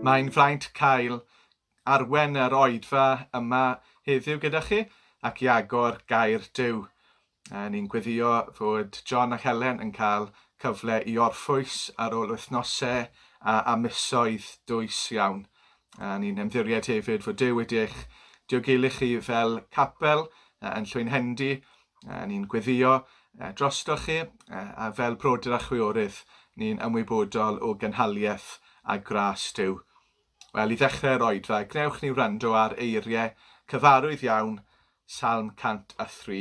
Mae'n fraint cael arwen yr oedfa yma heddiw gyda chi ac i agor gair Duw. Ni'n gweddio fod John ac Helen yn cael cyfle i orffwys ar ôl wythnosau a, a misoedd dwys iawn. A ni'n ymddiried hefyd fod Duw wedi eich diogelu chi fel capel yn Llwynhendy. Ni'n gweddio drostoch chi a fel brodyr a chwiorydd ni'n ymwybodol o gynhaliaeth a gras Duw. Wel, i ddechrau'r oedfa, gwnewch ni wrando ar eiriau cyfarwydd iawn Salm 103.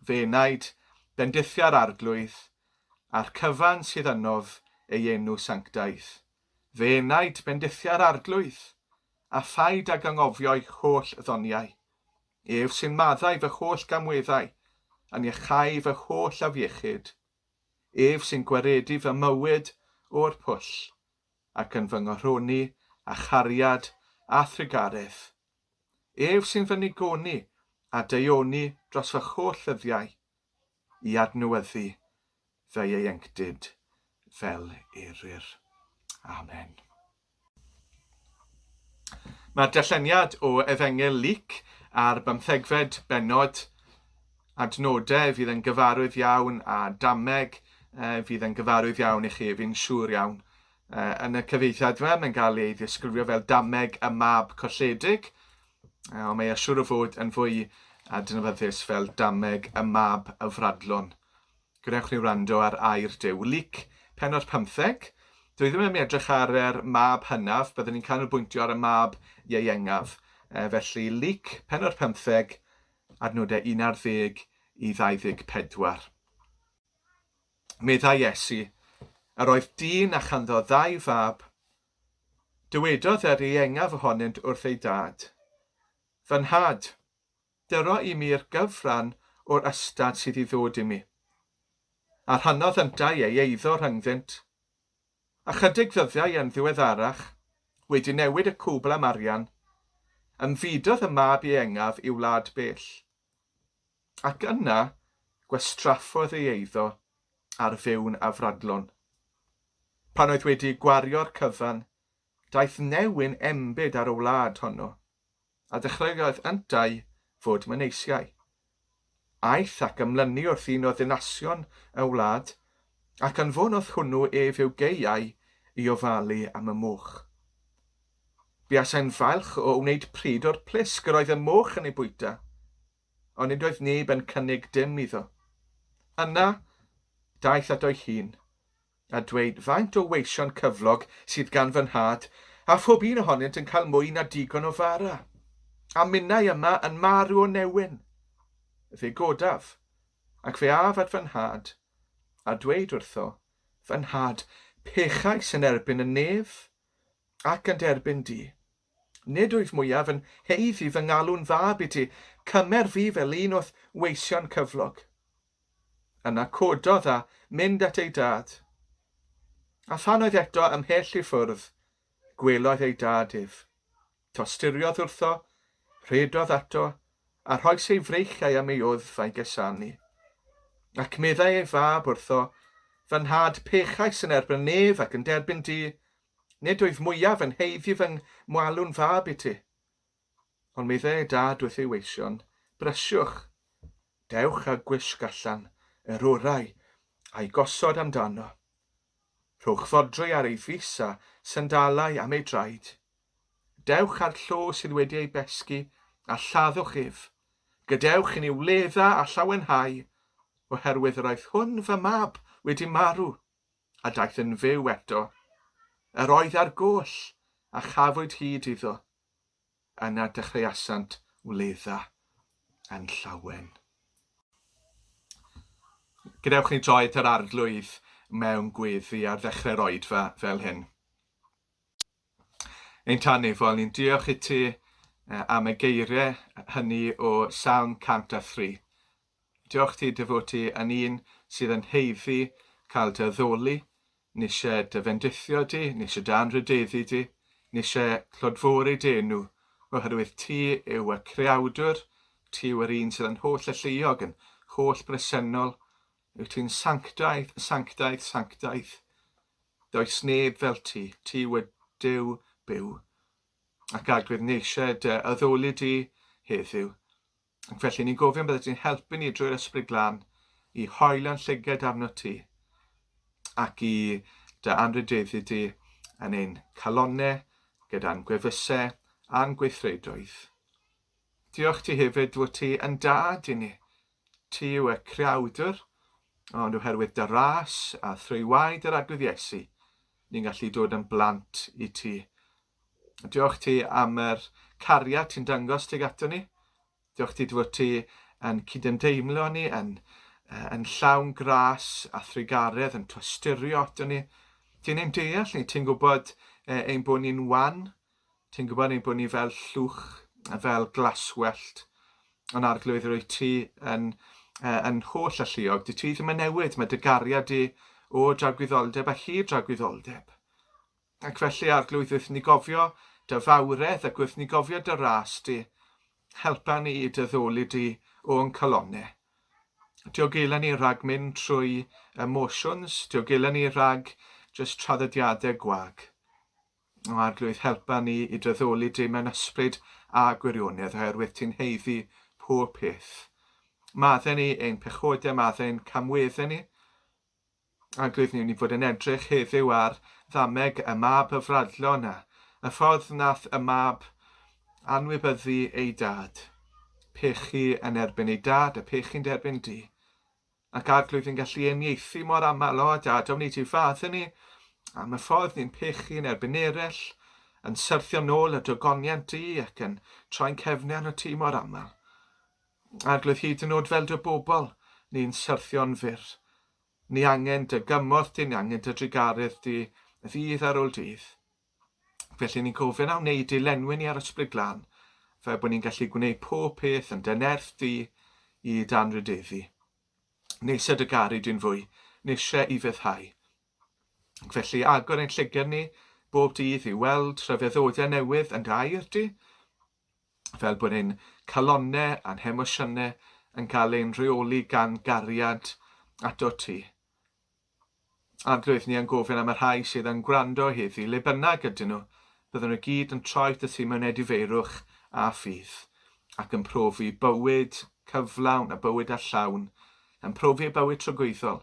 Fe enaid, bendithia'r Arglwydd, a'r cyfan sydd ynof ei enw sanctaidd. Fe enaid, bendithia'r Arglwydd, a phaid ag anghofio'i holl ddoniau. Ef sy'n maddau fy holl gamweddau, yn iachau fy holl afiechyd. Ef sy'n gwaredu fy mywyd o'r pwll, ac yn fy nghoroni â chariad a thrugaredd. Ef sy'n fy nigoni a daioni dros fy holl ddyddiau, i adnewyddu fy ieuenctid fel eryr. Amen. Mae'r darlleniad o Efengyl Luc a'r bymthegfed bennod adnodau fydd yn gyfarwydd iawn a dameg fydd yn gyfarwydd iawn i chi, fi'n siŵr iawn. Yn y cyfieithiad yma, mae'n cael ei ddisgrifio fel dameg y mab colledig, ond mae e siŵr o fod yn fwy adnabyddus fel dameg y mab y fradlon. Gwnewch ni wrando ar air Duw. Luc, pennod 15. Dwi ddim yn edrych ar yr mab hynaf, byddwn ni'n canolbwyntio ar y mab ieuengaf. Felly, Luc, pennod 15, adnodau 11 i 24. Meddai Iesu, Yr oedd dyn a chanddo ddau fab. Dywedodd yr ieuengaf ohonynt wrth ei dad, Fy nhad, Dyro i mi'r gyfran o'r ystad sydd i ddod i mi. A rhannodd yntau ei eiddo rhyngddynt. Ychydig ddyddiau yn ddiweddarach, wedi newid y cwbl am arian, ymfudodd y mab ieuengaf i wlad bell. Ac yna gwastraffodd ei eiddo ar fyw'n afradlon. Pan oedd wedi gwario'r cyfan, daeth newyn enbyd ar y wlad honno. A dechreuodd yntau fod myneisiau. Aeth ac ymlynu wrth un o ddinasion y wlad, ac anfonodd hwnnw ef i'w gaeau i ofalu am y moch. Buasai'n falch o wneud pryd o'r plisg yr oedd y moch yn ei bwyta, ond nid oedd neb yn cynnig dim iddo. Yna, daeth ato'i hun, a dweud faint o weision cyflog sydd gan fy nhad, a phob un ohonynt yn cael mwy na digon o fara. A minnau yma yn marw o newyn. Fe godaf, ac fe af at fy nhad, a dweud wrtho, Fy nhad, pechais yn erbyn y nef ac yn derbyn di. Nid wyf mwyaf yn haeddu fy ngalw'n fab i ti, cymer fi fel un o'th weision cyflog. Yna cododd a mynd at ei dad. A phan oedd eto ymhell i ffwrdd, gwelodd ei dad ef. Tosturiodd wrtho, rhedodd ato, a rhoes ei freichiau am ei wddf a'i gusanu. Ac meddai ei fab wrtho, Fy nhad, pechais yn erbyn nef ac yn derbyn di, nid wyf mwyaf yn haeddu fy ngwalw'n fab i ti. Ond meddai ei dad wrth ei weision, Brysiwch, dewch â gwisg allan, yr orau, a'i gosod amdano. Rhowch fodrwy ar ei fys a sandalau am ei draed. Dewch â'r llo sydd wedi ei besgi, a lladdwch ef. Gadewch i ni wledda a llawenhau, oherwydd yr oedd hwn fy mab wedi marw, a daeth yn fyw eto. Yr oedd ar goll, a chafwyd hyd iddo. Yna dechreuasant wledda yn llawen. Gadewch ni droi at yr Arglwydd mewn gweddi ar ddechrau'r oedfa fel hyn. Ein Tad Nefol, ni'n diolch i ti am y geiriau hynny o Salm 103. Diolch ti dy fod ti yn un sydd yn haeddu cael dy addoli, ni eisiau dy fendithio di, ni eisiau dy anrhydeddu di, ni eisiau clodfori dy enw, oherwydd ti yw y Creawdwr, ti yw yr un sydd yn holl alluog, yn holl bresennol, wyt ti'n sanctaidd, sanctaidd, sanctaidd. Does neb fel ti, ti yw y Duw byw. Ac Arglwydd, ni eisiau dy addoli di heddiw. Ac felly ni'n gofyn byddet ti'n helpu ni drwy'r Ysbryd Glân i hoelio'n llyged arno ti ac i dy anrhydeddu di yn ein calonnau, gyda'n gwefusau a'n gweithredoedd. Diolch ti hefyd fod ti yn dad i ni. Ti yw y creawdwr, ond oherwydd dy ras a thrwy waed yr Arglwydd Iesu, ni'n gallu dod yn blant i ti. Diolch ti am yr cariad ti'n dangos tuag ato ni. Diolch ti dy fod ti yn cydymdeimlo â ni, yn, yn llawn gras a thrugaredd, yn tosturio ato ni. Ti'n ein deall ni, ti'n gwybod ein bod ni'n wan, Ti'n gwybod ein bod ni fel llwch, fel glaswellt, ond Arglwydd rwyt ti yn, yn holl alluog. Dwyt ti ddim yn newid, mae dy gariad di o dragwyddoldeb a hyd dragwyddoldeb. Ac felly, Arglwydd, wrth ni gofio dy fawredd ac wrth ni gofio dy ras di, helpa ni i dy ddoli di o'n calonnau. Diogela ni rhag mynd trwy emotions, diogela ni rhag just traddodiadau gwag. O Arglwydd, helpa ni i dy addoli di mewn ysbryd a gwirionedd, oherwydd ti'n haeddu pob peth. Maddau ni ein pechodau, maddau ein camweddau ni. Arglwydd, ni wni fod yn edrych heddiw ar ddameg y mab y fradlon a y ffordd nath y mab anwybyddu ei dad. Pechu yn erbyn ei dad a pechu'n derbyn di. Ac Arglwydd yn gallu uniaethu mor aml, o Dad, a wni ti faddau ni am y ffordd ni'n pechu yn erbyn eraill, yn syrthio nôl y dogoniant di ac yn troi'n cefnau arno ti mor aml. Arglwydd, hyd yn oed fel dy bobl, ni'n syrthio'n fyr. Ni angen dy gymorth di, ni angen dy drugaredd di, ddydd ar ôl dydd. Felly ni'n gofyn a wnei di lenwi ni ar Ysbryd Glân, fel bod ni'n gallu gwneud pob peth yn dy nerth di i d'anrhydeddu. Neisa dy garu di'n fwy, neisia i feddhau. Ac felly agor ein llygad ni bob dydd i weld rhyfeddodau newydd yn dy air di, fel bod ein calonnau a'n hemosiynau yn cael ein rheoli gan gariad ato ti. Arglwydd, ni yn gofyn am y rhai sydd yn gwrando heddi, le bynnag ydyn nhw, bydden nhw gyd yn troi atat ti mewn edifeirwch a ffydd, ac yn profi bywyd cyflawn a bywyd a llawn, yn profi y bywyd tragwyddol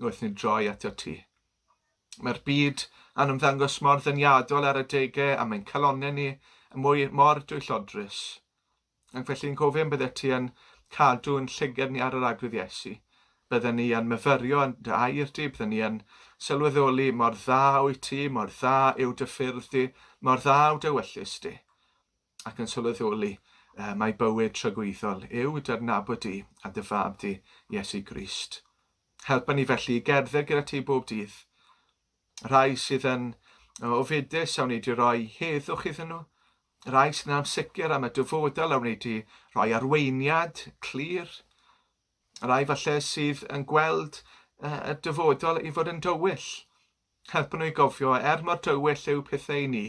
wrth ni droi atat ti. Mae'r byd yn ymddangos mor ddeniadol ar adegau a mae'n calonnau ni yn mwy mor dwyllodrus. Ac felly yn gofyn byddet ti yn cadw'n llygad ni ar yr Arglwydd Iesu. Bydden ni yn myfyrio yn dy air di, bydden ni yn sylweddoli mor dda wyt ti, mor dda yw dy ffyrdd di, mor dda yw dy ewyllys di. Ac yn sylweddoli mai bywyd tragwyddol yw dy adnabod di a dy fab di, Iesu Grist. Helpa ni felly i gerdded gyda ti bob dydd. Rhai sydd yn ofidus a wnei di roi heddwch iddyn nhw. Rhai sydd yn ansicr am y dyfodol a wnei di roi arweiniad clir. Rhai falle sydd yn gweld y dyfodol i fod yn dywyll. Helpa nhw i gofio, er mor dywyll yw pethau i ni,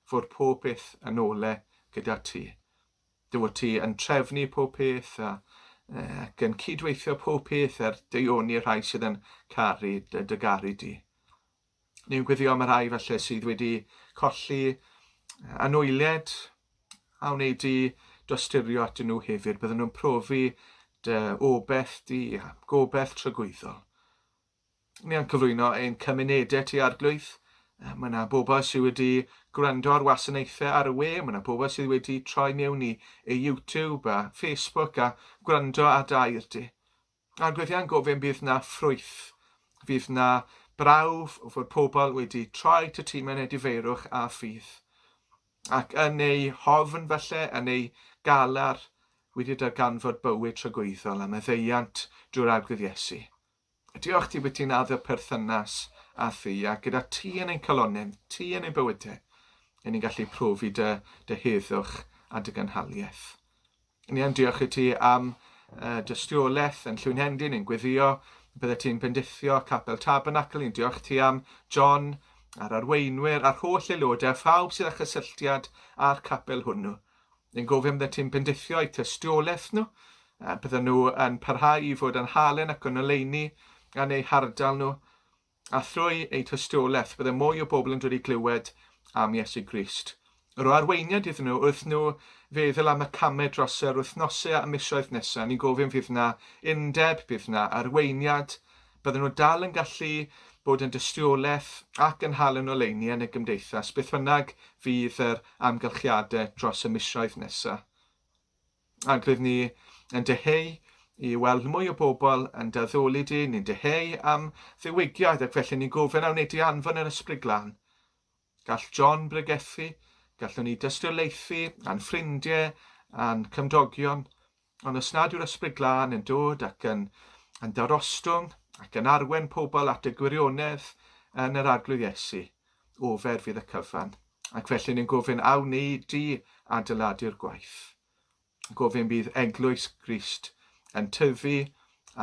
fod pob peth yn ole gyda ti. Dy fod ti yn trefnu pob peth a ac yn cydweithio pob peth er daioni rhai sydd yn caru dy, dy garu di. Ni'n gweddio am y rhai falle sydd wedi colli anwyliad a wneud di dosturio atyn nhw hefyd. Bydden nhw'n profi dy obeth di a gobeith tragwyddol. Ni yn cyflwyno ein cymunedau ti Arglwydd. Mae yna bobl sydd wedi gwrando ar wasanaethau ar y we, mae yna bobl sydd wedi troi mewn i e YouTube a Facebook a gwrando ar dy air di. Arglwydd, ia'n gofyn bydd na ffrwyth, fydd na brawf fod pobl wedi troi ty ti mewn edifeirwch a ffydd. Ac yn eu hofn falle, yn eu galar, wedi darganfod bywyd tragwyddol a maddeuant drwy'r Arglwydd Iesu. Diolch ti bod ti'n addo perthynas â thi, a gyda ti yn ein calonnau, ti yn ein bywydau, yn ni'n gallu profi dy, dy heddwch a dy gynhaliaeth. Ni yn diolch i ti am uh, dystiolaeth yn Llwynhendy, ni'n gweddio bydde ti'n bendithio Capel Tabernacl, ni'n diolch ti am John a'r arweinwyr a'r holl aelodau a phawb sydd â chysylltiad â'r capel hwnnw. Ni'n gofio byddet ti'n bendithio eu tystiolaeth nhw, a bydden nhw yn parhau i fod yn halen ac yn oleuni yn eu hardal nhw, a thrwy eu tystiolaeth bydde mwy o bobl yn dod i glywed am Iesu Grist. Rho arweiniad iddyn nhw wrth nhw feddwl am y camau dros yr wythnosau a misoedd nesaf. Ni'n gofyn fydd 'na undeb, bydd 'na arweiniad, bydden nhw dal yn gallu bod yn dystiolaeth ac yn halen oleuni yn y gymdeithas, beth bynnag fydd yr amgylchiadau dros y misoedd nesaf. Arglwydd, ni yn dyheu i weld mwy o bobl yn d'addoli di, ni'n dyheu am ddiwygiad ac felly ni'n gofyn a wnei di anfon yr Ysbryd Glân. Gall John bregethu, gallwn ni dystiolaethu a'n ffrindiau a'n cymdogion, ond os nad yw'r Ysbryd Glân yn dod ac yn, yn darostwng ac yn arwen pobl at y gwirionedd yn yr Arglwydd Iesu, ofer fydd y cyfan. Ac felly ni'n gofyn a wnei di adeiladu'r gwaith. Gofyn bydd Eglwys Grist yn tyfu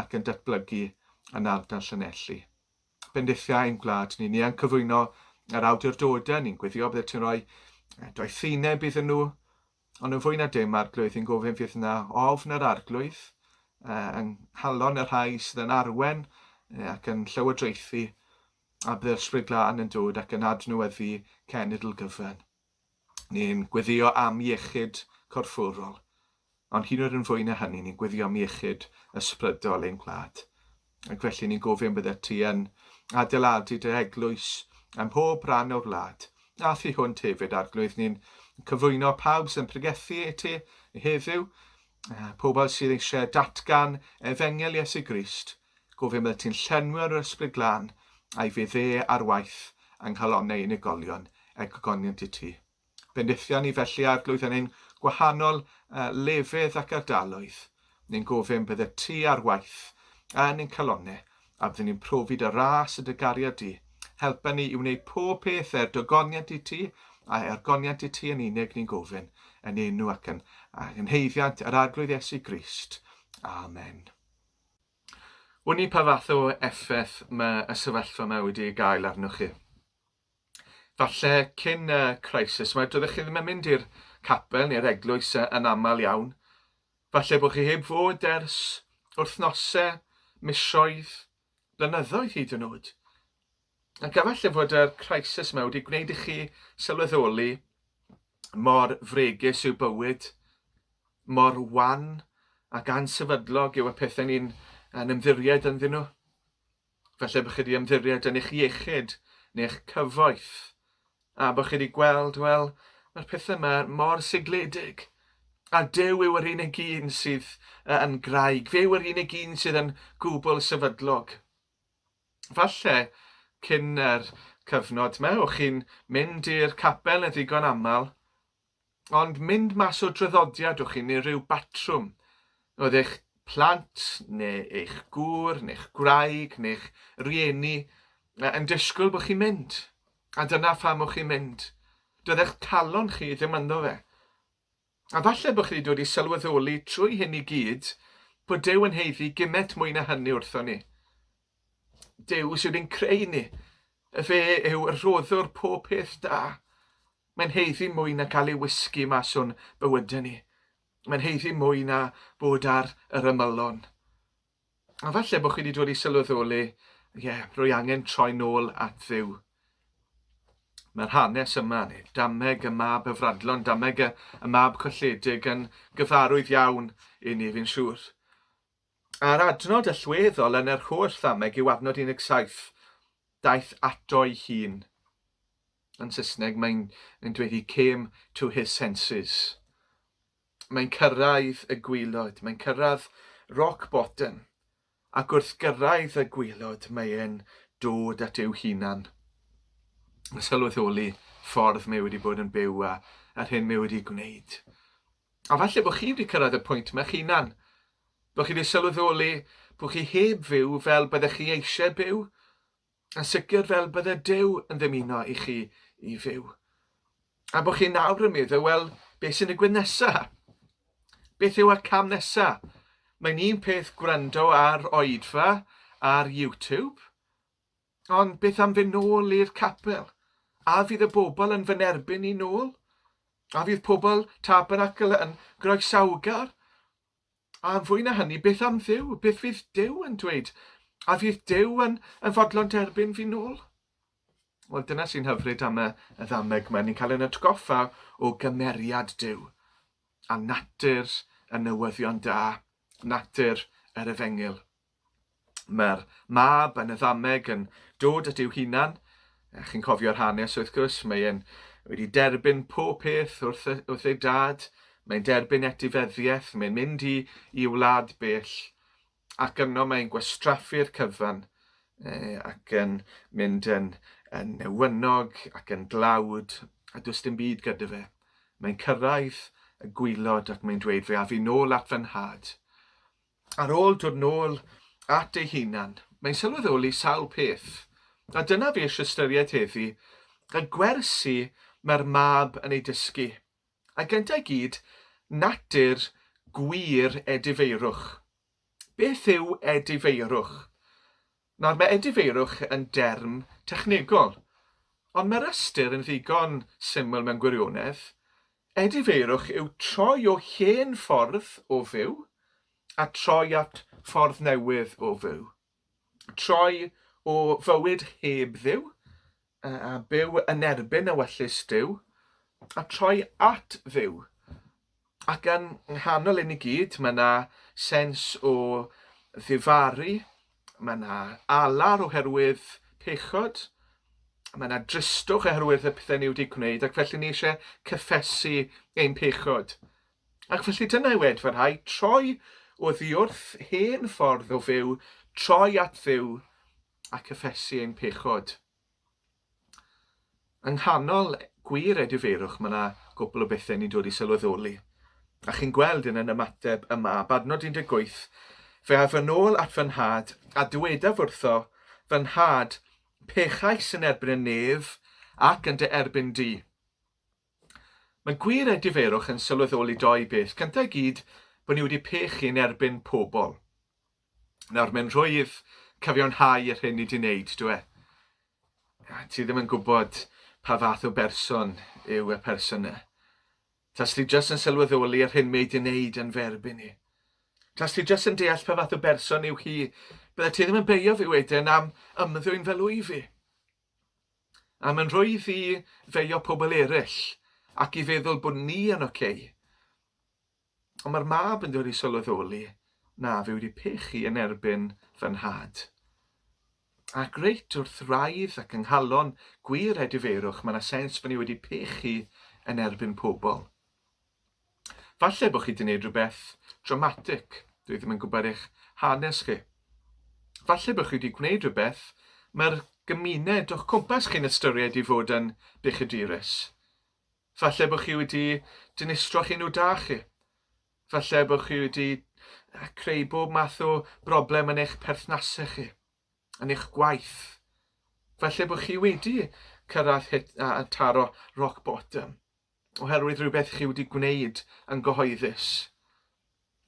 ac yn datblygu yn ardal Llanelli. Bendithiau ein gwlad ni. Ni yn cyflwyno yr awdurdodau, ni'n gweddio byddet ti'n rhoi doethineb iddyn nhw, ond yn fwy na dim, Arglwydd, ni'n gofyn fydd yna ofn yr Arglwydd yng nghalon y rhai sydd yn arwen ac yn llywodraethu a bydd yr Ysbryd Glân yn dod ac yn adnewyddu cenedl gyfan. Ni'n gweddio am iechyd corfforol, ond hyd yn oed yn fwy na hynny, ni'n gweddio am iechyd ysbrydol ein gwlad. Ac felly ni'n gofyn byddet ti yn adeiladu dy eglwys ym mhob rhan o'r wlad, a thu hwnt hefyd, Arglwydd. Ni'n cyflwyno pawb sy'n pregethu i ti heddiw, pobl sydd eisiau datgan efengyl Iesu Grist, Gofyn byddet ti'n llenwi o'r Ysbryd Glân, a'i fydd e ar waith yng nghalonnau unigolion er gogoniant i ti. Bendithia ni felly, Arglwydd, yn ein gwahanol lefydd ac ardaloedd. Ni'n gofyn byddet ti ar waith yn ein calonnau, a byddwn ni'n profi dy ras a dy gariad di. Helpa ni i wneud pob peth er dogoniant i ti, a er goniant i ti yn unig ni'n gofyn, yn enw ac yn, yn haeddiant yr Arglwydd Iesu Grist. Amen. Wn i pa fath o effaith mae y sefyllfa yma wedi ei gael arnoch chi. Falle cyn y crisis yma, doeddech chi ddim yn mynd i'r capel neu'r eglwys yn aml iawn. Falle bod chi heb fod ers wythnosau, misoedd, blynyddoedd hyd yn oed. Ac efallai fod yr crisis yma wedi gwneud i chi sylweddoli mor fregus yw bywyd, mor wan ac ansefydlog yw y pethau ni'n yn ymddiried ynddyn nhw. Falle bod chi wedi ymddiried yn eich iechyd neu eich cyfoeth, a bod chi wedi gweld, wel, mae'r pethau yma mor sigledig. A Duw yw yr unig un sydd yn graig, fe yw yr unig un sydd yn gwbl sefydlog. Falle cyn yr cyfnod 'ma, o'ch chi'n mynd i'r capel yn ddigon aml, ond mynd mas o draddodiad o'ch chi, neu rhyw batrwm. Oedd eich plant, neu eich gŵr, neu'ch gwraig, neu'ch rieni yn disgwyl bod chi'n mynd. A dyna pham o'ch chi'n mynd. Doedd eich calon chi ddim ynddo fe. A falle bod chi wedi dod i sylweddoli trwy hyn i gyd bod Duw yn haeddu gymaint mwy na hynny wrthon ni. Duw sydd wedi'n creu ni. Fe yw rhoddwr pob peth da. Mae'n haeddu mwy na cael ei wisgu mas o'n bywydau ni. Mae'n haeddu mwy na bod ar yr ymylon. A falle bod chi wedi dod i sylweddoli, ie, yeah, rwy angen troi nôl at Dduw. Mae'r hanes yma, neu dameg y mab y fradlon, dameg y, y mab colledig yn gyfarwydd iawn i ni, fi'n siŵr. A'r adnod allweddol yn yr holl ddameg yw adnod 17, daeth ato'i hun. Yn Saesneg mae'n dweud he came to his senses. Mae'n cyrraedd y gwaelod, mae'n cyrraedd rock bottom, ac wrth gyrraedd y gwaelod mae e'n dod at i'w hunan. Yn sylweddoli ffordd mae wedi bod yn byw a a'r hyn mae wedi gwneud. A falle bod chi wedi cyrraedd y pwynt yma eich hunan, bod chi wedi sylweddoli bod chi heb fyw fel byddech chi eisiau byw, Yn sicr fel bydde Duw yn ddymuno i chi i fyw. A bod chi nawr yn meddwl, wel, beth sy'n digwydd nesa? Beth yw y cam nesa? Mae'n un peth gwrando ar oedfa ar YouTube, ond beth am fynd nôl i'r capel? A fydd y bobl yn fy nerbyn i nôl? A fydd pobl Tabernacl yn groesawgar? A fwy na hynny, beth am Dduw? Beth fydd Duw yn dweud? A fydd Duw yn, yn fodlon derbyn fi nôl? Wel, dyna sy'n hyfryd am y, y ddameg yma. Ni'n cael ein atgoffa o gymeriad Duw a natur y newyddion da, natur yr efengyl. Mae'r mab yn y ddameg yn dod at i'w hunan. Chi'n cofio'r hanes wrth gwrs, mae e'n wedi derbyn pob peth wrth, wrth ei dad, mae'n derbyn etifeddiaeth, mae'n mynd i, i wlad bell, ac yno mae'n gwastraffu'r cyfan ac yn mynd yn, yn newynog ac yn dlawd a does dim byd gyda fe. Mae'n cyrraedd y gwylod ac mae'n dweud fe a fi nôl at fy nhad. Ar ôl dod nôl at ei hunan, mae'n sylweddoli sawl peth. A dyna fi eisiau ystyried heddi, y gwersi mae'r mab yn ei dysgu. A gyntaf i gyd, natur gwir edifeirwch. Beth yw edifeirwch? Nawr, mae edifeirwch yn derm technegol, ond mae'r ystyr yn ddigon syml mewn gwirionedd. Edifeirwch yw troi o hen ffordd o fyw a troi at ffordd newydd o fyw. Troi o fywyd heb Dduw a byw yn erbyn ewyllys Duw a troi at Dduw. Ac yn nghanol hyn i gyd, mae yna sens o ddifaru, mae yna alar oherwydd pechod, mae yna dristwch oherwydd y pethau ni wedi gwneud, ac felly ni eisiau cyffesu ein pechod. Ac felly dyna yw edfarhau, troi oddi wrth hen ffordd o fyw, troi at Dduw a cyffesu ein pechod. Yng nghanol gwir edifeirwch mae yna gwpl o bethau ni'n dod i sylweddoli. A chi'n gweld yn yn ymateb y mab, adnod 18, Fe af yn ôl at fy nhad, a dywedaf wrtho, Fy nhad, pechais yn erbyn y nef ac yn dy erbyn di. Mae gwir edifeirwch yn sylweddoli dou beth. Cyntaf i gyd, bod ni wedi pechu yn erbyn pobl. Nawr, mae'n rhwydd cyfiawnhau yr hyn ni wedi wneud, dwi e? Ti ddim yn gwybod pa fath o berson yw y person yna. Tas ti jyst yn sylweddoli yr hyn mae wedi wneud yn fy erbyn i. Tas ti jyst yn deall pa fath o berson yw hi, bydde ti ddim yn beio fi wedyn am ymddwyn fel wyf fi. A mae'n rhwydd i feio pobl eraill ac i feddwl bod ni yn ocê. Ond mae'r mab yn dod i sylweddoli, na, fi wedi pechu yn erbyn fy nhad. Ac reit wrth wraidd ac yng nghalon gwir edifeirwch, mae yna sens bod ni wedi pechu yn erbyn pobl. Falle bod chi wedi gwneud rhywbeth dramatic, dwi ddim yn gwybod eich hanes chi. Falle bod chi wedi gwneud rhywbeth mae'r gymuned o'ch cwmpas chi'n ystyried i fod yn bechadurus. Falle bod chi wedi dinistro'ch enw da chi. Falle bod chi wedi creu bob math o broblem yn eich perthnasau chi, yn eich gwaith. Falle bod chi wedi cyrraedd hit, a taro rock bottom oherwydd rhywbeth chi wedi gwneud yn gyhoeddus.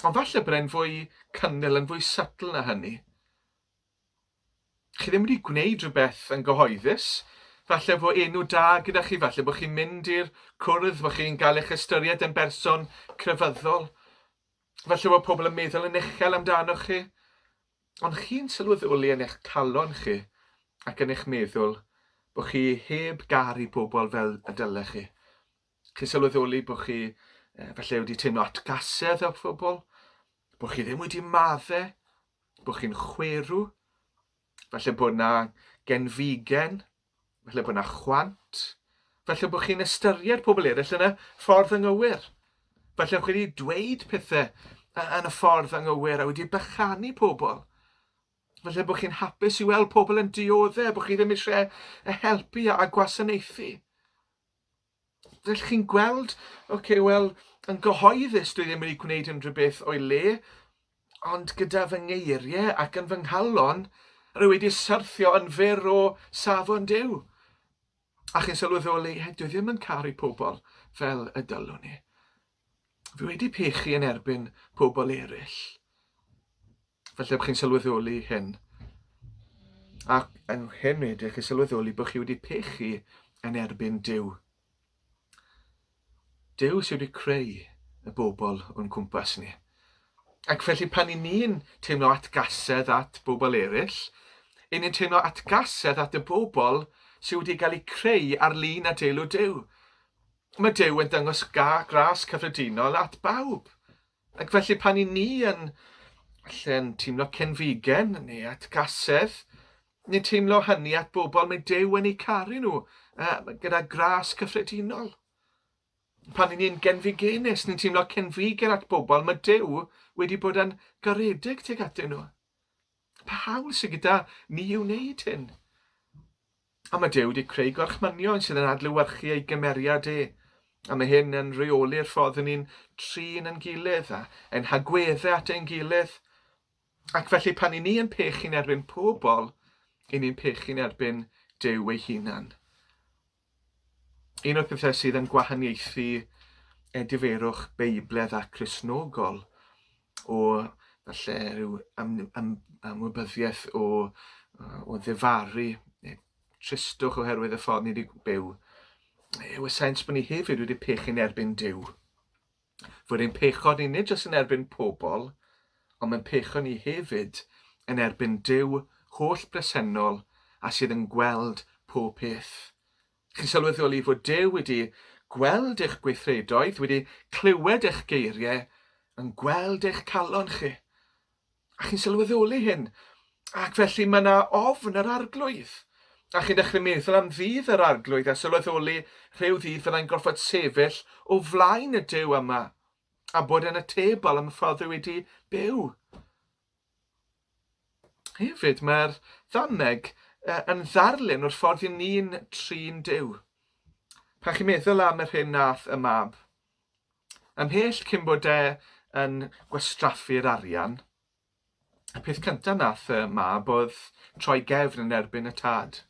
Ond falle bod e'n fwy cynnil, yn fwy subtle na hynny. Chi ddim wedi gwneud rhywbeth yn gyhoeddus, falle fo enw da gyda chi, falle bod chi'n mynd i'r cwrdd, bod chi'n gael eich ystyried yn berson crefyddol, falle bod pobl yn meddwl yn uchel amdanoch chi, ond chi'n sylweddoli yn eich calon chi ac yn eich meddwl bod chi heb garu pobl fel y dylech chi. Chi'n sylweddoli bod chi falle wedi teimlo atgasedd o phobl, bod chi ddim wedi madde, bod chi'n chwerw, falle bod 'na genfigen, falle bod 'na chwant, falle bod chi'n ystyried pobl eraill yn y ffordd anghywir. Falle bod chi wedi dweud pethau yn y ffordd anghywir a wedi bychanu pobl. Falle bod chi'n hapus i weld pobl yn dioddef, bod chi ddim eisiau helpu a gwasanaethu. Felly chi'n gweld, oce, okay, wel, yn gyhoeddus dwi ddim wedi gwneud unrhyw beth o'i le, ond gyda fy ngeiriau ac yn fy nghalon, rwy wedi syrthio yn fyr o safon Duw. A chi'n sylweddoli, he, dwi ddim yn caru pobl fel y dylwn i. Fi wedi pechu yn erbyn pobl eraill. Falle bod chi'n sylweddoli hyn. Ac yn hyn wedyn, chi'n sylweddoli bod chi wedi pechu yn erbyn Duw. Duw sydd wedi creu y bobl o'n cwmpas ni. Ac felly pan i ni'n teimlo atgasedd at bobl eraill, i ni'n teimlo atgasedd at y bobl sydd wedi cael eu creu ar lun a deilw Duw. Mae Duw yn dangos gras cyffredinol at bawb. Ac felly pan i ni yn lle'n teimlo cenfigen neu atgasedd, neu'n teimlo hynny at bobl mae Duw yn eu caru nhw uh, gyda gras cyffredinol. Pan i ni'n genfigenus, ni'n teimlo cenfigen at bobl mae Duw wedi bod yn garedig tuag atyn nhw. Pa hawl sydd gyda ni i wneud hyn? A mae Duw wedi creu gorchmynion sydd yn adlewyrchu ei gymeriad e. A mae hyn yn rheoli'r ffordd yn ni'n trin yn gilydd a ein hagweddau at ein gilydd. Ac felly pan i ni yn pechu'n erbyn pobl, i ni'n pechu'n erbyn Duw ei hunan. Un o'r pethau sydd yn gwahaniaethu edifeirwch Beibledd a Christnogol o falle rhyw am, am, ymwybyddiaeth o, o ddifaru neu tristwch oherwydd y ffordd ni wedi byw, yw y sens bod ni hefyd wedi pechu'n erbyn Duw. Fod ein pechod ni nid jyst yn erbyn pobl, ond mae'n pechod ni hefyd yn erbyn Duw holl bresennol a sydd yn gweld pob peth. Chi'n sylweddoli fod Duw wedi gweld eich gweithredoedd, wedi clywed eich geiriau, yn gweld eich calon chi. A chi'n sylweddoli hyn. Ac felly mae yna ofn yr arglwydd. A chi'n dechrau meddwl am ddydd yr arglwydd a sylweddoli rhyw ddydd fyddai'n gorfod sefyll o flaen y Duw yma a bod yn atebol am y ffordd dwi wedi byw. Hefyd, mae'r ddameg yn ddarlun o'r ffordd i ni'n trin Duw. Pan chi'n meddwl am yr hyn nath y mab, Ymhell cyn bod e yn gwastraffu'r arian, y peth cyntaf nath y mab oedd troi gefn yn erbyn y tad.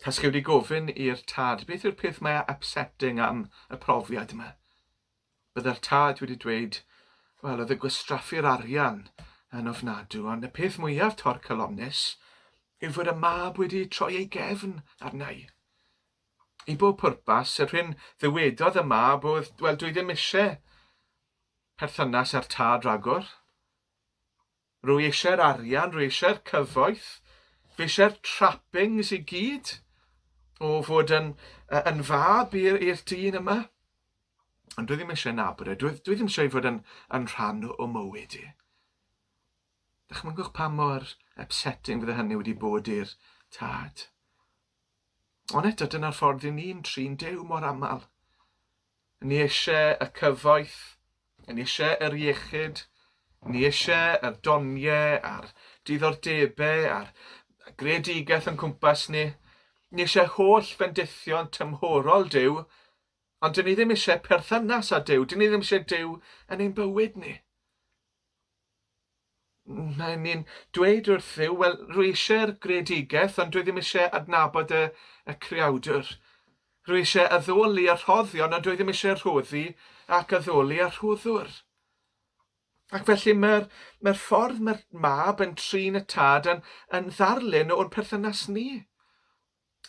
Tasgu wedi gofyn i'r tad beth yw'r peth mwyaf upsetting am y profiad yma. Byddai'r tad wedi dweud, wel, oedd y gwastraffu'r arian yn ofnadw, ond y peth mwyaf torcalonnus yw fod y mab wedi troi ei gefn arna i. I bob pwrpas, yr hyn ddywedodd y mab oedd, wel, dwi ddim eisiau perthynas â'r tad ragor. Rwy eisiau'r arian, rwy eisiau'r cyfoeth, fi eisiau'r trappings i gyd o fod yn, yn fab i'r dyn yma. Ond dwi ddim eisiau nabod e, dwi, dwi ddim eisiau fod yn, yn rhan o mywyd i. Dychmygwch pa mor upsetting fydde hynny wedi bod i'r tad. Ond eto, dyna'r ffordd i ni'n trin Duw mor aml. Ni eisiau y cyfoeth, ni eisiau yr iechyd, ni eisiau yr doniau a'r diddordebau a'r greadigaeth o'n cwmpas ni. Ni eisiau holl fendithion tymhorol Duw, ond dyn ni ddim eisiau perthynas â Duw, dyn ni ddim eisiau Duw yn ein bywyd ni. Mae ni'n dweud wrth Dduw, wel, rwy eisiau'r greadigaeth, ond dwi ddim eisiau adnabod y, y creawdwr. Rwy eisiau addoli y rhoddion, ond dwi ddim eisiau rhoddi ac addoli y rhoddwr. Ac felly mae'r mae ffordd mae'r mab yn trin y tad yn, yn ddarlun o'n perthynas ni.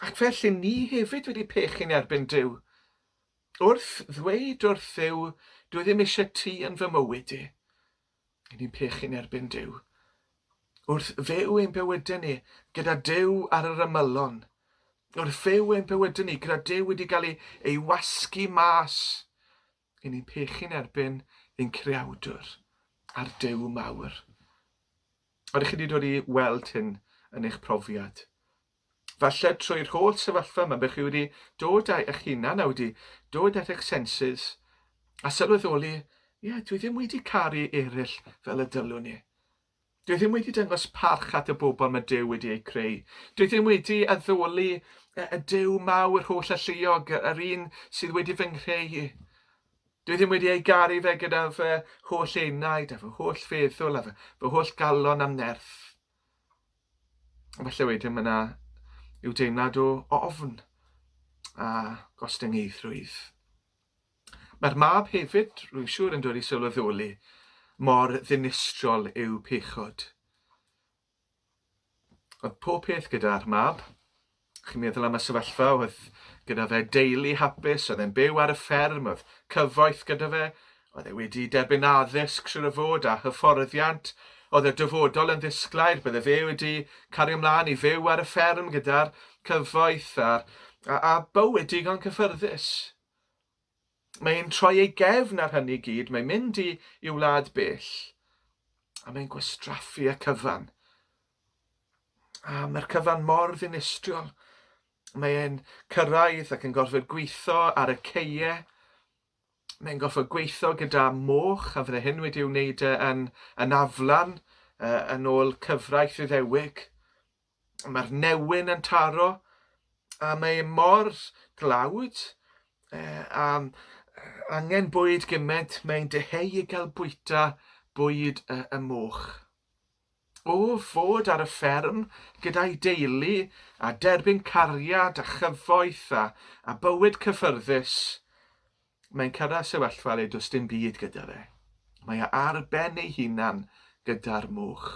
Ac felly ni hefyd wedi pechu'n erbyn Duw. Wrth ddweud wrth Dduw, dwi ddim eisiau ti yn fy mywyd i. I ni'n pechu'n erbyn Duw. Wrth fyw ein bywydau ni gyda Duw ar yr ymylon. Wrth fyw ein bywydau ni gyda Duw wedi cael ei, ei wasgu mas. I ni'n pechu'n erbyn ein creawdwr a'r Duw mawr. Ydych chi wedi dod i weld hyn yn eich profiad? Falle trwy'r holl sefyllfa yma, bych chi wedi dod â eich hunan a wedi dod at eich senses a sylweddoli, ie, yeah, dwi ddim wedi caru eraill fel y dylwn i. Dwi ddim wedi dangos parch at y bobl mae Duw wedi eu creu. Dwi ddim wedi addoli y Duw mawr holl alluog, yr un sydd wedi fy nghreu i. Dwi ddim wedi ei garu fe gyda fy holl enaid a fy holl feddwl a fy, fy holl galon am nerth. Felly wedyn mae yna yw deimlad o ofn a gostyngeiddrwydd. Mae'r mab hefyd, rwy'n siŵr, yn dod i sylweddoli mor ddinistriol yw pechod. Oedd pob peth gyda'r mab. Chi'n meddwl am y sefyllfa, oedd gyda fe deulu hapus, oedd e'n byw ar y fferm, oedd cyfoeth gyda fe, oedd e wedi derbyn addysg, siwr o fod, a hyfforddiant. Oedd y dyfodol yn ddisglair, bydde fe wedi cario mlaen i fyw ar y fferm gyda'r cyfoeth a'r, a, a bywyd digon cyffyrddus. Mae'n troi ei gefn ar hynny gyd, mae'n mynd i, i wlad bell, a mae'n gwastraffu y cyfan. A mae'r cyfan mor ddinistriol. Mae e'n cyrraedd ac yn gorfod gweithio ar y ceie. Mae'n gorfod gweithio gyda moch, a fydde hyn wedi wneud e yn, yn aflan, uh, yn ôl cyfraith Iddewig. Mae'r newyn yn taro, a mae e mor dlawd, uh, a angen bwyd gymaint, mae'n dyheu i gael bwyta bwyd y, y moch. O fod ar y fferm gyda'i deulu a derbyn cariad a chyfoeth a, a bywyd cyffyrddus, mae'n cyrraedd sefyllfa le does dim byd gyda fe. Mae e ar ben ei hunan gyda'r moch.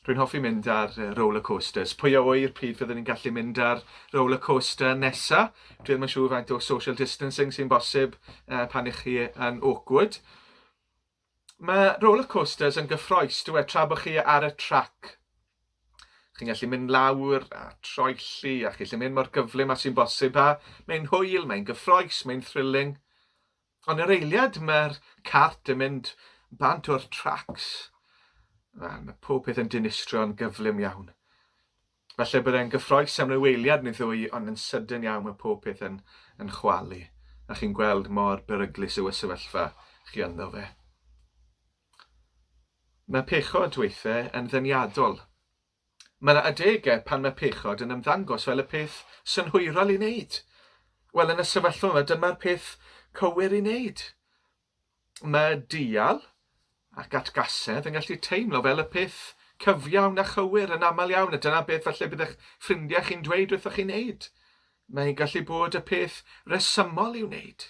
Rwy'n hoffi mynd ar roller coasters. Pwy a ŵyr pryd fyddwn ni'n gallu mynd ar roller coaster nesa? Dwi ddim yn siŵr faint o social distancing sy'n bosib pan ych chi yn awkward. Mae roller coasters yn gyffroes, dyw e, tra bod chi ar y trac. Chi'n gallu mynd lawr a troelli a chi'n gallu mynd mor gyflym â sy'n bosib a mae'n hwyl, mae'n gyffroes, mae'n thrilling. Ond yr eiliad mae'r cart yn mynd bant o'r tracs, mae pob peth yn dinistrio'n gyflym iawn. Falle bod e'n gyffroes am ryw eiliad neu ddwy, ond yn sydyn iawn mae pob peth yn, yn chwalu, a chi'n gweld mor beryglus yw y sefyllfa chi ynddo fe. Mae pechod weithiau yn ddeniadol. Mae yna adegau pan mae pechod yn ymddangos fel y peth synhwyrol i wneud. Wel, yn y sefyllfa yma, dyma'r peth cywir i wneud. Mae dial ac atgasedd yn gallu teimlo fel y peth cyfiawn a chywir yn aml iawn, a dyna beth falle bydd eich ffrindiau chi'n dweud wrthoch chi'n wneud. Mae'n gallu bod y peth resymol i'w wneud.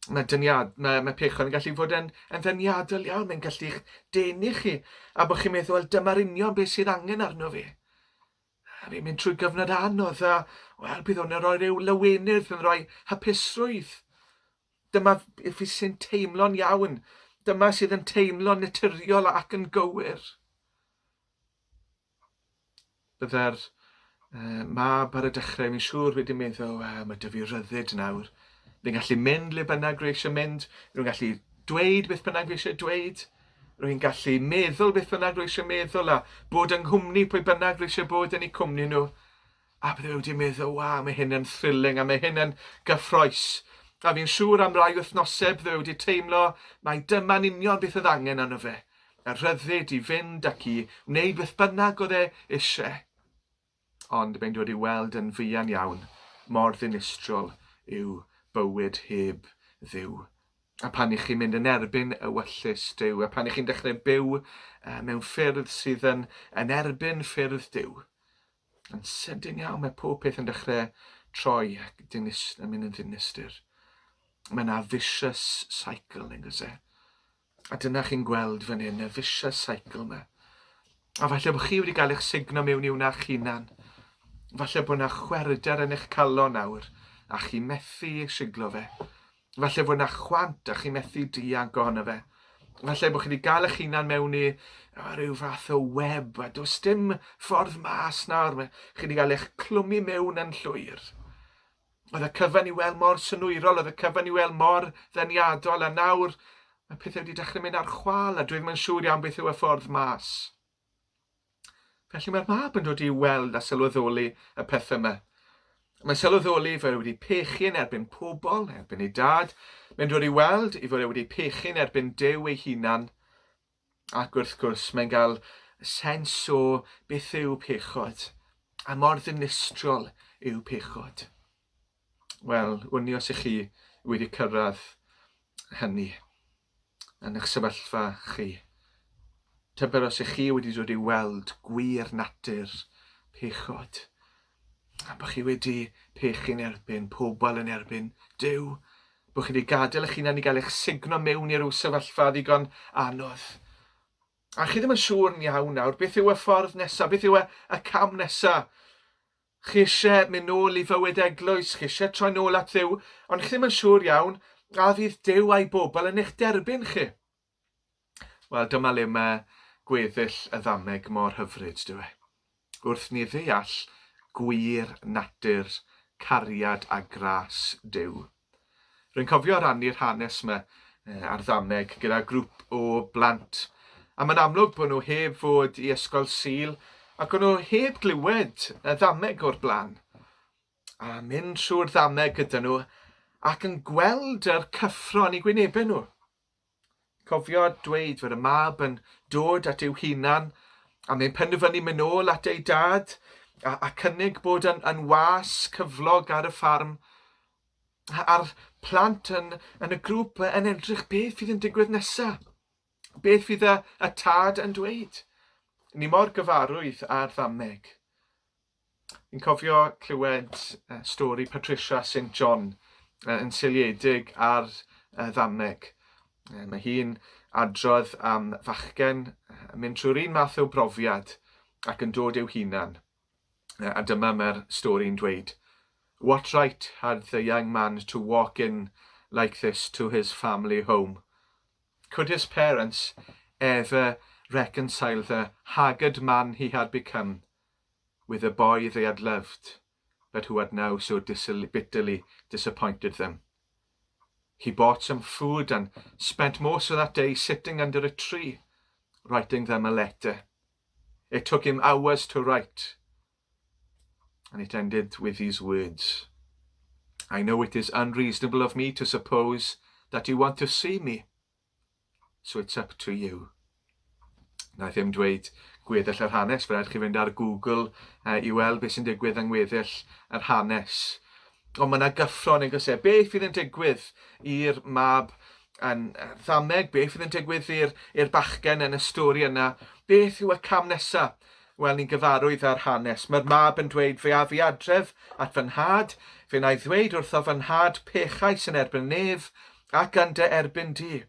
Mae, dyniad, mae, mae pechod yn gallu fod yn, yn ddeniadol iawn, mae'n gallu'ch denu chi, a bod chi'n meddwl, wel, dyma'r union beth sydd angen arno fi. A fi'n mynd trwy gyfnod anodd a, wel, bydd hwn yn rhoi rhyw lawenydd, bydd yn rhoi hapusrwydd. Dyma fi sy'n teimlo'n iawn. Dyma sydd yn teimlo'n naturiol ac yn gywir. Bydde'r uh, mab ar y dechrau, fi'n siŵr wedi meddwl, wel, mae dy fi ryddid nawr. Fi'n gallu mynd le bynnag rwy eisiau mynd, rwy'n gallu dweud beth bynnag fi eisiau dweud. Rwy'n gallu meddwl beth bynnag rwy eisiau meddwl a bod yng nghwmni pwy bynnag rwy eisiau bod yn eu cwmni nhw. A bydde fe wedi meddwl, waw, mae hyn yn thrilling a mae hyn yn gyffroes. A fi'n siŵr am rai wythnosau bydde fe wedi teimlo mai dyma'n union beth oedd angen arno fe. Y rhyddid i fynd ac i wneud beth bynnag oedd e eisiau. Ond mae'n dod i weld yn fuan iawn mor ddinistriol yw bywyd heb Dduw. A pan y'ch chi'n mynd yn erbyn ewyllys Duw, a pan y'ch chi'n dechrau byw mewn ffyrdd sydd yn, yn erbyn ffyrdd Duw, yn sydyn iawn mae pob peth yn dechrau troi ac dinist, yn mynd yn ddinistr. Mae yna vicious cycle, yn gwrs e? A dyna chi'n gweld fan hyn, y vicious cycle yma. A falle bod chi wedi cael eich sugno mewn i wna'ch hunan. Falle bod yna chwerwder yn eich calon nawr, a chi methu siglo fe. Falle bod yna chwant a chi methu dianc ohono fe. Falle bod chi wedi gael eich hunan mewn i rhyw fath o web, a does dim ffordd mas nawr. Chi wedi cael eich clwmu mewn yn llwyr. Oedd y cyfan i weld mor synwyrol, oedd y cyfan i weld mor ddeniadol, a nawr mae pethau wedi dechrau mynd ar chwâl, a dwi ddim yn siŵr iawn beth yw y ffordd mas. Felly mae'r mab yn dod i weld a sylweddoli y pethau yma. Mae'n sylweddoli fod e wedi pechu yn erbyn pobl, erbyn ei dad. Mae'n dod i weld ei fod e wedi pechu yn erbyn Duw ei hunan. Ac wrth gwrs, mae'n cael sens o beth yw pechod, a mor ddinistriol yw pechod. Wel, wn i os ych chi wedi cyrraedd hynny yn eich sefyllfa chi. Tybed os ych chi wedi dod i weld gwir natur pechod, a bod chi wedi pechu'n erbyn pobl yn erbyn Duw, bod chi wedi gadael eich hunan i gael eich sugno mewn i ryw sefyllfa ddigon anodd. A chi ddim yn siŵr yn iawn nawr beth yw y ffordd nesaf, beth yw y, y cam nesaf. Chi eisiau mynd nôl i fywyd eglwys, chi eisiau troi nôl at Dduw, ond chi ddim yn siŵr iawn a fydd Duw a'i bobl yn eich derbyn chi. Wel, dyma le mae gweddill y ddameg mor hyfryd, dyw e? Wrth ni ddeall gwir natur cariad a gras Duw. Rwy'n cofio rannu'r hanes 'ma ar ddameg gyda grŵp o blant, a mae'n amlwg bod nhw heb fod i ysgol Sul ac o'n nhw heb glywed y ddameg o'r blaen. A mynd trwy'r ddameg gyda nhw ac yn gweld yr cyffro yn eu gwynebau nhw. Cofio dweud fod y mab yn dod at i'w hunan a mae'n penderfynu mynd nôl at ei dad a, a cynnig bod yn, yn was cyflog ar y ffarm. A'r plant yn, yn y grŵp yn edrych beth fydd yn digwydd nesaf. Beth fydd y, y tad yn dweud? Ni mor gyfarwydd â'r ddameg. Fi'n cofio clywed stori Patricia St John yn seiliedig ar ddameg. Mae hi'n adrodd am fachgen yn mynd trwy'r un math o brofiad ac yn dod i'w hunan. A dyma mae'r stori'n dweud. What right had the young man to walk in like this to his family home? Could his parents ever reconcile the haggard man he had become with the boy they had loved but who had now so bitterly disappointed them? He bought some food and spent most of that day sitting under a tree, writing them a letter. It took him hours to write, and it ended with these words. I know it is unreasonable of me to suppose that you want to see me, So it's up to you. Na i ddim dweud gweddill yr hanes, fe rhaid chi fynd ar Google i weld beth sy'n digwydd yng ngweddill yr hanes. Ond mae yna gyffro yn oes e? Beth fydd yn digwydd i'r mab yn ddameg? Beth fydd yn digwydd i'r bachgen yn y stori yna? Beth yw y cam nesaf? Wel, ni'n gyfarwydd â'r hanes. Mae'r mab yn dweud, Fe af i adref at fy nhad, fe wna i ddweud wrtho fy nhad, pechais yn erbyn nef ac yn dy erbyn di.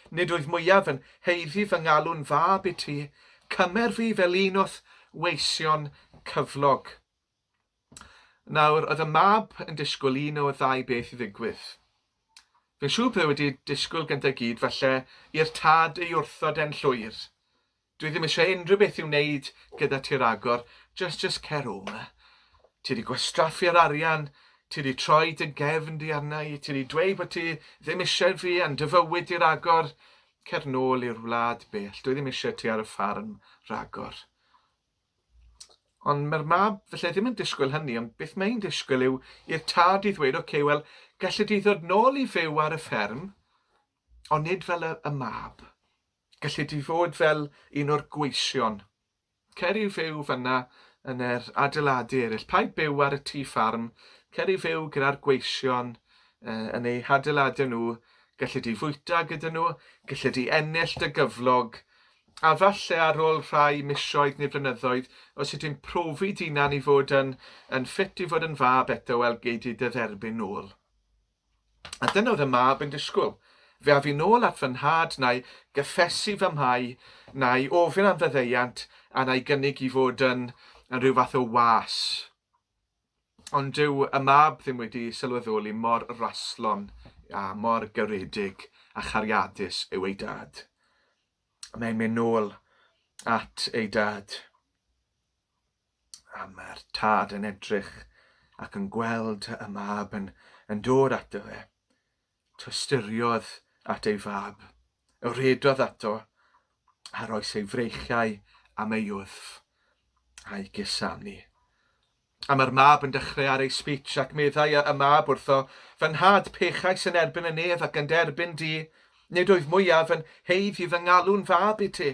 Nid wyf mwyaf yn haeddu fy ngalw'n fab i ti, cymer fi fel un o'th weision cyflog. Nawr, oedd y mab yn disgwyl un o ddau beth i ddigwydd. Fi'n siŵr bydde wedi disgwyl gyntaf gyd, falle, i'r tad ei wrthod e'n llwyr. Dwi ddim eisiau unrhyw beth i'w wneud gyda ti ragor, just just cer o 'ma. Ti 'di gwastraffu'r arian, ti 'di troi dy gefn di arna i, ti 'di dweud bod ti ddim eisiau fi yn dy fywyd di ragor, cer nôl i'r wlad bell, dwi ddim eisiau ti ar y ffarm ragor. Ond mae'r mab falle ddim yn disgwyl hynny, ond beth mae'n disgwyl yw i'r tad i ddweud, oce, okay, wel, gallu di ddod nôl i fyw ar y fferm, ond nid fel y, y mab. Galli di fod fel un o'r gweision. Cer i fyw fan'na yn yr adeiladu eraill. Paid byw ar y tŷ ffarm. Cer i fyw gyda'r gweision yn eu hadeiladau nhw. Galli di fwyta gyda nhw, galli di ennill dy gyflog. A falle ar ôl rhai misoedd neu flynyddoedd, os wyt ti'n profi d'hunan i fod yn, yn ffit i fod yn fab eto, wel, gei di dy dderbyn nôl. A dyna oedd y mab yn disgwyl. Fe af i nôl at fy nhad, na'i gyffesu fy mhai, na'i ofyn am faddeuant, a na'i gynnig i fod yn, yn rhyw fath o was. Ond dyw y mab ddim wedi sylweddoli mor raslon a mor garedig a chariadus yw ei dad. Mae'n mynd nôl at ei dad. A mae'r tad yn edrych ac yn gweld y mab yn, yn dod ato fe. Tosturiodd at ei fab, rhedodd ato, a roes ei freichiau am ei wddf, a'i gusanu. A mae'r mab yn dechrau ar ei speech ac meddai y mab wrtho, Fy nhad, pechais yn erbyn y nef ac yn derbyn di, nid oedd mwyaf yn heidd i fy ngalw'n fab i ti.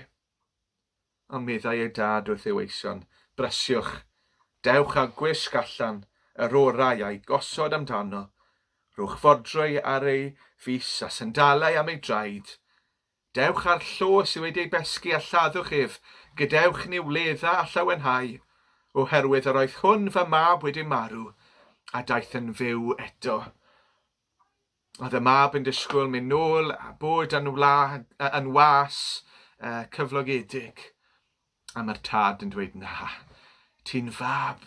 Ond meddai ei dad wrth ei weision, Brysiwch, dewch â gwisg allan, yr orau, a'i gosod amdano. Rhowch fodrwy ar ei fys a sandalau am ei draed. Dewch â'r llo sydd wedi ei besgi a lladdwch ef, gadewch ni wledda a llawenhau, oherwydd yr oedd hwn fy mab wedi marw, a daeth yn fyw eto. Oedd y mab yn disgwyl mynd nôl a bod yn, wla, yn was cyflogedig. A mae'r tad yn dweud, na, ti'n fab.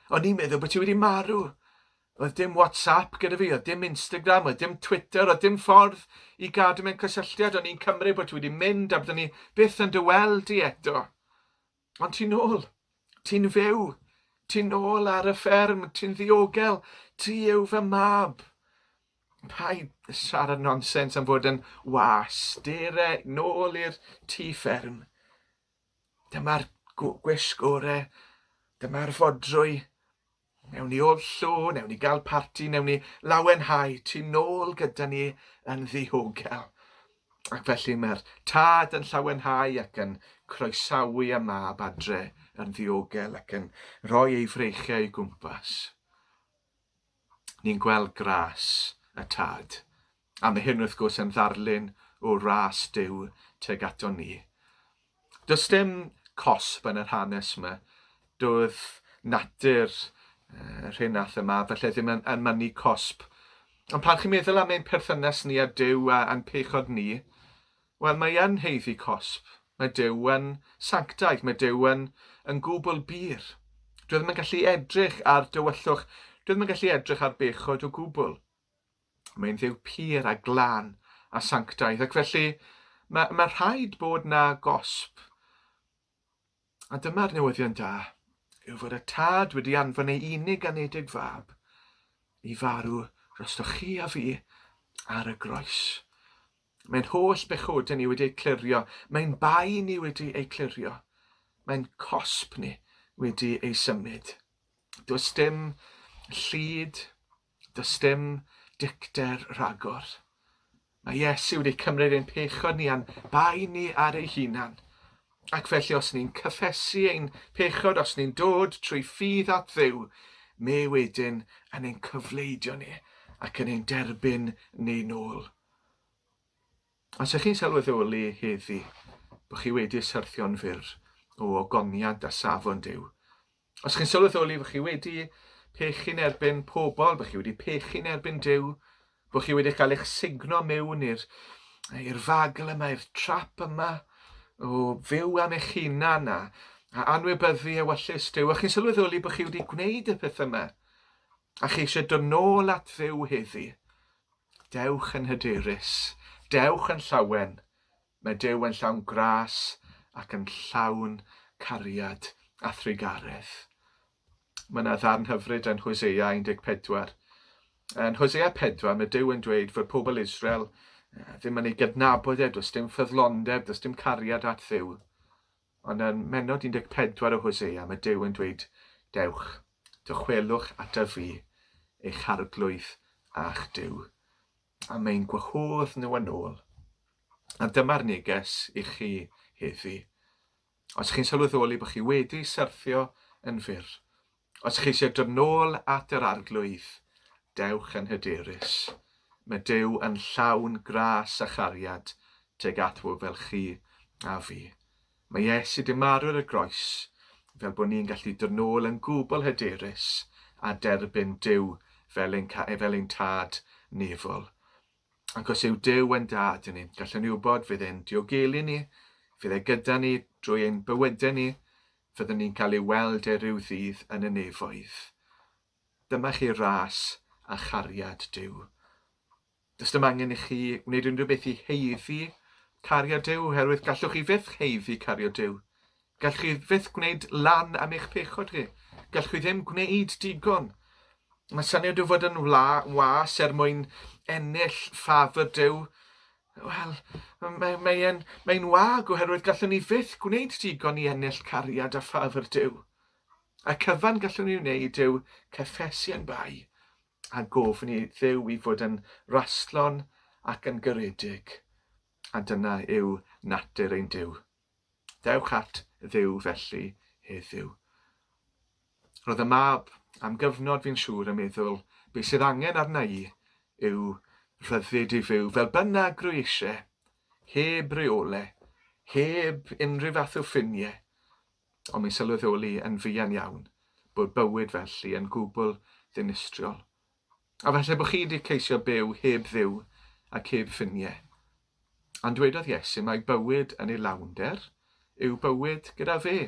O'n i'n meddwl bod ti wedi marw. Oedd dim WhatsApp gyda fi, oedd dim Instagram, oedd dim Twitter, oedd dim ffordd i gadw mewn cysylltiad. O'n i'n cymryd bod ti wedi mynd a byddwn ni byth yn dy weld di eto. Ond ti'n ôl. Ti'n fyw. Ti'n ôl ar y fferm. Ti'n ddiogel. Ti yw fy mab. Paid siarad nonsens am fod yn was. Dere nôl i'r tŷ fferm. Dyma'r gwisg gore. Dyma'r fodrwy. Newn ni ôl llw, newn ni gael parti, newn ni lawenhau, ti nôl gyda ni yn ddiogel. Ac felly mae'r tad yn llawenhau ac yn croesawu y mab adre yn ddiogel ac yn rhoi ei freichiau i gwmpas. Ni'n gweld gras y tad. A mae hyn wrth gwrs yn ddarlun o ras Duw tuag aton ni. Does dim cosb yn yr hanes yma. Doedd natur yr hyn nath yma falle ddim yn, yn mynnu cosb. Ond pan chi'n meddwl am ein perthynas ni â Duw a'n pechod ni, wel mae yn haeddu cosb. Mae Duw yn sanctaidd, mae Duw yn, yn gwbl bur. Dwi ddim yn gallu edrych ar dywyllwch, dwi ddim yn gallu edrych ar bechod o gwbl. Mae'n Dduw pur a glân a sanctaidd, ac felly mae, mae rhaid bod na gosb. A dyma'r newyddion da, yw fod y Tad wedi anfon ei unig anedig fab i farw drostoch chi a fi ar y groes. Mae'n holl bechodau ni wedi eu clirio, mae'n bai ni wedi ei clirio, mae'n cosb ni wedi ei symud. Does dim llid, Does dim dicter rhagor. Mae Iesu wedi cymryd ein pechod ni a'n bai ni ar ei hunan. Ac felly os ni'n cyffesu ein pechod, os ni'n dod trwy ffydd at Dduw, mae wedyn yn ein cyfleidio ni ac yn ein derbyn ni nôl. Os ych chi'n sylweddoli heddi bod chi wedi syrthio'n fyr o ogoniant a safon Duw, os chi'n sylweddoli bod chi wedi pechu'n erbyn pobl, bod chi wedi pechu'n erbyn Duw, bod chi wedi cael eich sugno mewn i'r i'r fagl yma, i'r trap yma o fyw am eich hunan a, a anwybyddu ewyllys Duw, a chi'n sylweddoli bod chi wedi gwneud y peth yma, a chi eisiau dod nôl at Dduw heddi, Dewch yn hyderus, dewch yn llawen, mae Duw yn llawn gras ac yn llawn cariad a thrugaredd. Mae yna ddarn hyfryd yn Hosea 14. Yn Hosea 4, mae Duw yn dweud fod pobl Israel ddim yn ei gydnabod e, does dim ffyddlondeb, does dim cariad at Dduw. Ond ym mhennod 14 o Hosea mae Duw yn dweud, Dewch, dychwelwch ataf fi, eich Arglwydd a'ch Duw. A mae'n gwahodd nhw yn ôl. A dyma'r neges i chi heddi. Os chi'n sylweddoli bod chi wedi syrthio yn fyr, Os chi eisiau dod nôl at yr Arglwydd, dewch yn hyderus. Mae Duw yn llawn gras a chariad tuag at bobl fel chi a fi. Mae Iesu 'di marw ar y groes fel bod ni'n gallu dod nôl yn gwbl hyderus a derbyn Duw fel ein, fel ein Tad nefol. Ac os yw Duw yn dad i ni, gallwn ni wybod fydd e'n diogelu ni, fydd e gyda ni drwy ein bywydau ni, fyddwn ni'n cael ei weld e rhyw ddydd yn y nefoedd. Dyma chi ras a chariad Duw. Does dim angen i chi wneud unrhyw beth i haeddu cariad Duw, oherwydd gallwch chi fyth haeddu cariad Duw. Gallwch chi fyth gwneud lan am eich pechod chi. Gallwch chi ddim gwneud digon. Mae syniad o fod yn wla, was er mwyn ennill ffafr Duw, wel, mae'n mae mae mae wag oherwydd gallwn ni fyth gwneud digon i ennill cariad a ffafr Duw. A cyfan gallwn ni wneud yw cyffesu yn bai a gofyn i Dduw i fod yn raslon ac yn garedig. A dyna yw natur ein Duw. Dewch at Dduw felly heddiw. Roedd y mab am gyfnod fi'n siŵr yn meddwl be sydd angen arna i yw rhyddid i fyw fel bynnag rwy eisiau, heb reole, heb unrhyw fath o ffiniau. Ond mae'n sylweddoli yn fuan iawn bod bywyd felly yn gwbl ddinistriol. A falle bod chi wedi ceisio byw heb Dduw ac heb ffiniau. Ond dwedodd Iesu mai bywyd yn ei lawnder yw bywyd gyda fe,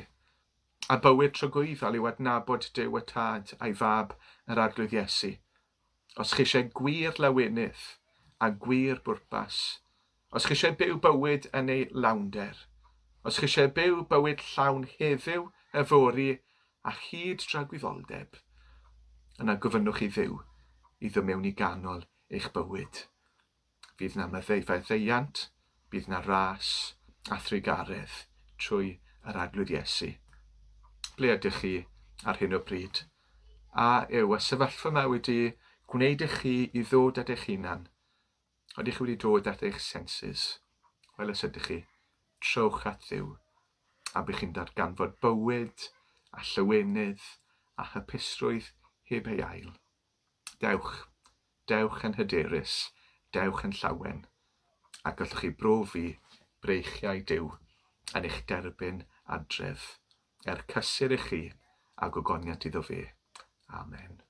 a bywyd tragwyddol yw adnabod Duw y Tad a'i Fab yr Arglwydd Iesu. Os chi eisiau gwir lawenydd a gwir bwrpas, os chi eisiau byw bywyd yn ei lawnder, os chi eisiau byw bywyd llawn heddiw, yfory a hyd dragwyddoldeb, yna gofynnwch i Dduw i ddod mewn i ganol eich bywyd. Fydd 'na maddeufaddeuant, bydd 'na ras a thrugaredd trwy yr Arglwydd Iesu. Ble ydych chi ar hyn o bryd? A yw y sefyllfa yma wedi gwneud i chi i ddod at eich hunan? Ydych chi wedi dod at eich senses? Wel, os ydych chi, trowch at Dduw, a bych chi'n darganfod bywyd a llawenydd a hapusrwydd heb ei ail. Dewch, dewch yn hyderus, dewch yn llawen, a gallwch chi brofi breichiau Duw yn eich derbyn adref, er cysur i chi a gogoniant iddo fe. Amen.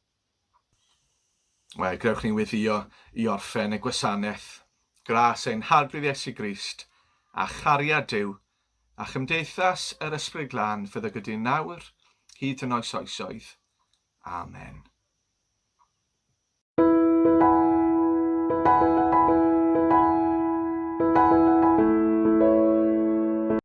Wel, grewch ni weddïo i orffen y gwasanaeth. Gras ein Harglwydd Iesu Grist, a chariad Duw, a chymdeithas yr Ysbryd Glân fyddo gyda ni nawr, hyd yn oes oesoedd. Amen.